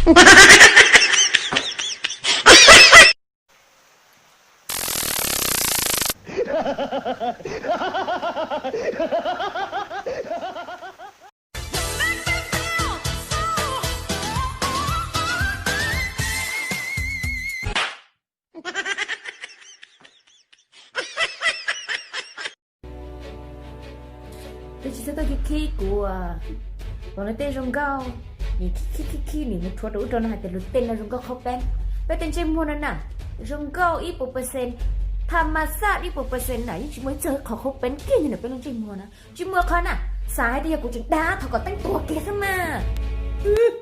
Twb tsis txhob tuaj khib khib kuv, pom lawv tej zoo nkauj, nim khib khib khib khib nim mus rhuav rau ub rau no hais tias luag tej no zoo nkauj qhaub peeb. Peb tej ntsej muag no na, zoo nkauj ib puas percent, tham mas xaj ib puas percent na, yeej tsis muaj ib txog qhov qhaub peeb kiag li ntawm peb lub ntsej muag na. Tsis muaj qhov na, xav hais tias yog kuv tseem dag thov kom teeb tuag kiag xwb mas.